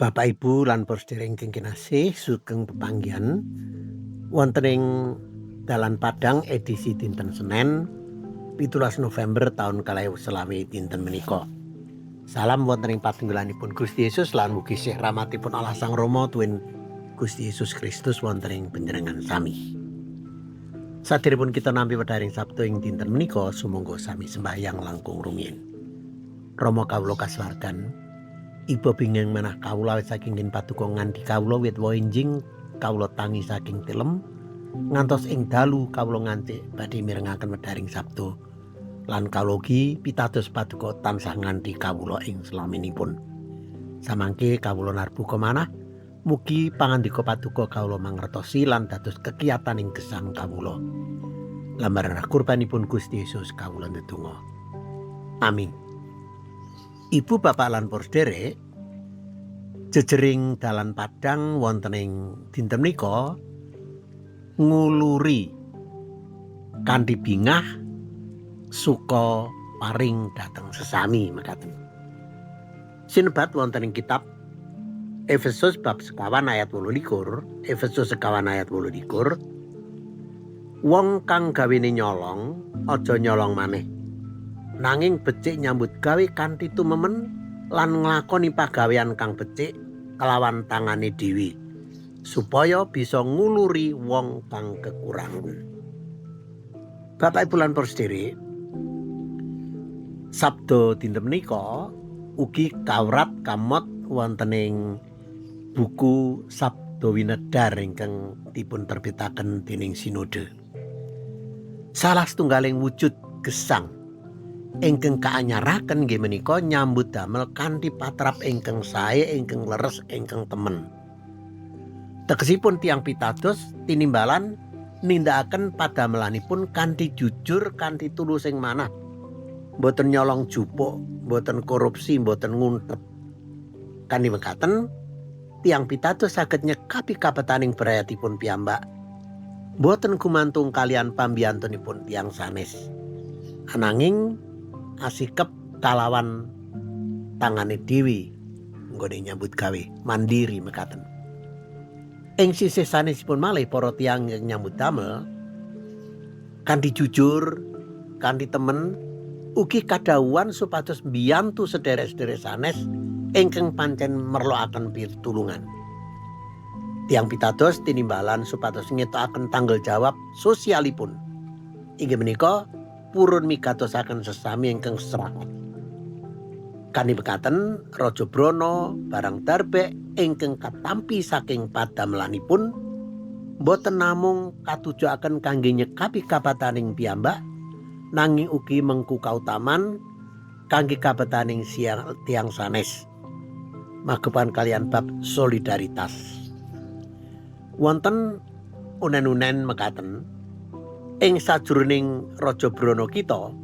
Bapak Ibu lan para sedherek ingkang kinasih, sugeng pepanggihan wonten ing Dalan Padang edisi dinten Senin 17 November taun 2025 dinten menika. Salam wonten ing patunggilanipun Gusti Yesus lan mugi sih rahmatipun Allah Sang Rama tuwin Gusti Yesus Kristus wonten ing panjenengan sami. Saderengipun kita nampi wedharing Sabtu ing dinten menika, sumangga sami sembahyang langkung rumiyin. Rama kawula kasuwargan, Ibu bingeng manah kawula awit saking yen paduka ngandhi kawula wit enjing kawula tangi saking tilem ngantos ing dalu kawula ngancik badhe mirengaken wedharing Sabtu lan kawula ugi pitados paduka tansah ngandhi kawula ing selaminipun. Samangke kawula narbuka manah, mugi pangandika paduka kawula mangertosi lan dados kekiyatan ing gesang kawula. Lambaran kurbanipun Gusti Yesus kawula ndedonga. Amin. Ibu bapak lan para sederek, jejering Dalan Padang wonten ing dinten menika nguluri kanthi bingah suka paring dhateng sesami mekaten. Sinebat wonten ing kitab Efesus bab sekawan ayat 28, Efesus sekawan ayat 28, wong kang gawene nyolong aja nyolong maneh, nanging becik nyambut gawe kanthi tumemen lan nglakoni pagawean kang becik kelawan tangane dhewe, supaya bisa nguluri wong kang kekurangan. Bapak Ibu lan para sedherek, sabda dinten menika ugi kawrat kamot wonten ing buku Sabda Winedhar ingkang dipun terbitaken dening Sinode. Salah setunggaling wujud gesang ingkang kaanyaraken nggih menika nyambut damel kanthi patrap ingkang sae, ingkang leres, ingkang temen. Tegesipun tiyang pitados tinimbalan nindakaken padamelanipun kanthi jujur, kanthi tulus ing manah. Mboten nyolong jupuk, mboten korupsi, mboten nguntep. Kanthi mekaten tiyang pitados saged nyekapi kabetaning brayatipun piyambak. Mboten gumantung kalian pambiyantunipun tiyang sanes. Ananging asikep kalawan tangane dhewe nggone nyambut gawe mandiri mekaten. Ing sisih sanesipun malih, para tiyang nyambut damel kanthi jujur, kanthi temen ugi kadhawuhan supados mbiyantu sederek-sederek sanes ingkang pancen merlokaken pitulungan. Tiyang pitados tinimbalan supados ngetokaken tanggung jawab sosialipun. Inggih menika purun migatosaken sesami ingkang serakat. Kanthi mekaten Raja Brana barang darbek ingkang katampi saking padamelanipun boten namung katujuaken kangge nyekapi kabetaning piyambak, nanging ugi mengku kautaman kangge kabetaning siang tiyang sanes. Magepan kalian bab solidaritas. Wonten unen-unen mekaten, ing sajroning Raja Brana kita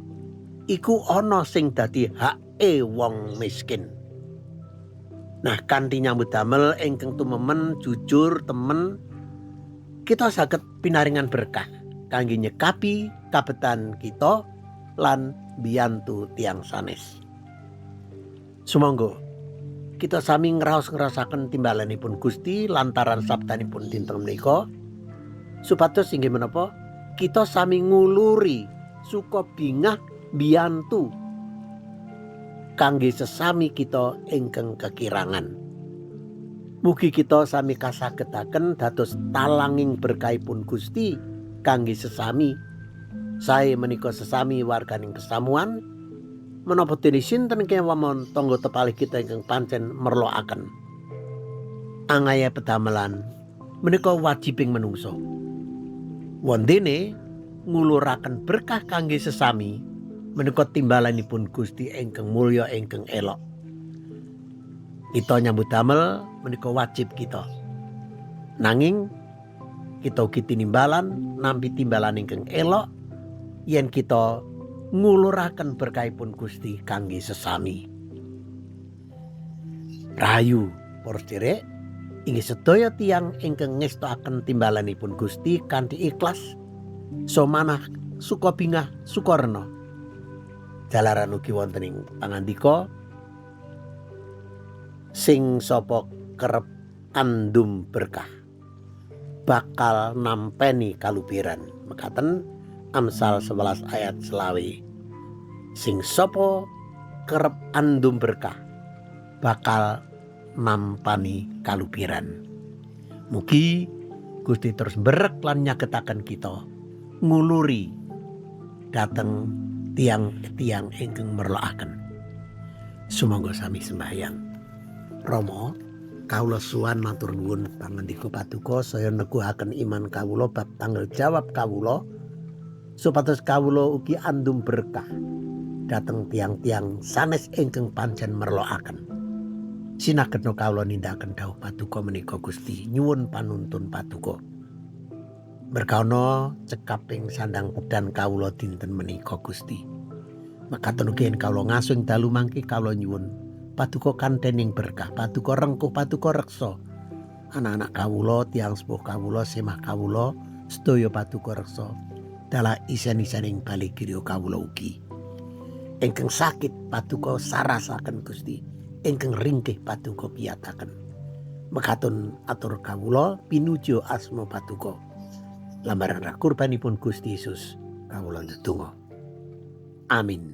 iku ana sing dadi hake wong miskin. Nah, kanthi nyambut damel ingkang tumemen, jujur, temen, kita saged pinaringan berkah kangge nyekapi kabetan kita lan biyantu tiyang sanes. Sumangga kita sami ngraos-ngraosaken timbalanipun Gusti lantaran sabdanipun dinten menika, supados inggih menapa kita sami nguluri suka bingah biyantu kangge sesami kita ingkang kekirangan. Mugi kita sami kasagetaken dados talanging berkahipun Gusti kangge sesami. Sae menika sesami warganing kesamuan, menapa dene sinten kemawon tangga tepalih kita ingkang pancen merlokaken. Angaya pedamelan menika wajibing menungso. Wondene nguluraken berkah kangge sesami menika timbalanipun Gusti ingkang mulya, ingkang elok. Kita nyambut damel menika wajib kita. Nanging kita ugi tinimbalan nampi timbalan ingkang elok yen kita nguluraken berkahipun Gusti kangge sesami. Rahayu para sedherek, inggih sedaya tiyang ingkang ngestokaken timbalanipun Gusti kanthi ikhlas, somanah, suka bingah, sukarena. Jalaran ugi wonten ing pangandika sing sapa kerep andum berkah bakal nampeni kalubiran. Mekaten Amsal 11 ayat 25. Sing sapa kerep andum berkah bakal nampani kalubiran. Mugi Gusti terus berek lan nyagetaken kita nguluri dhateng tiang-tiang ingkang merlokaken. Sumangga sami sembahyang. Rama, kawula suwan matur nuwun pangandika paduka saya neguhaken iman kawula bab tanggung jawab kawula supados kawula ugi andum berkah dhateng tiang-tiang sanes ingkang pancen merlokaken. Sinagedna kawula nindakaken dawuh paduka menika Gusti, nyuwun panuntun paduka. Berkaono cekaping sandang pedan kawula dinten menika Gusti. Mekaten ugi yen kawula ngasuh dalu mangke kawula nyuwun paduka kantening berkah, paduka rengkuh, paduka reksa. Anak-anak kawula, tiang sepuh kawula, semah kawula, sedaya paduka reksa. Dalah isen-isening bali griya kawula ugi. Ingkang sakit paduka sarasaken Gusti, ingkang ringkih paduka piyataken. Mekaten atur kawula pinuju asma paduka. Lambaran kurbanipun Gusti Yesus kawula ndedonga. Amin.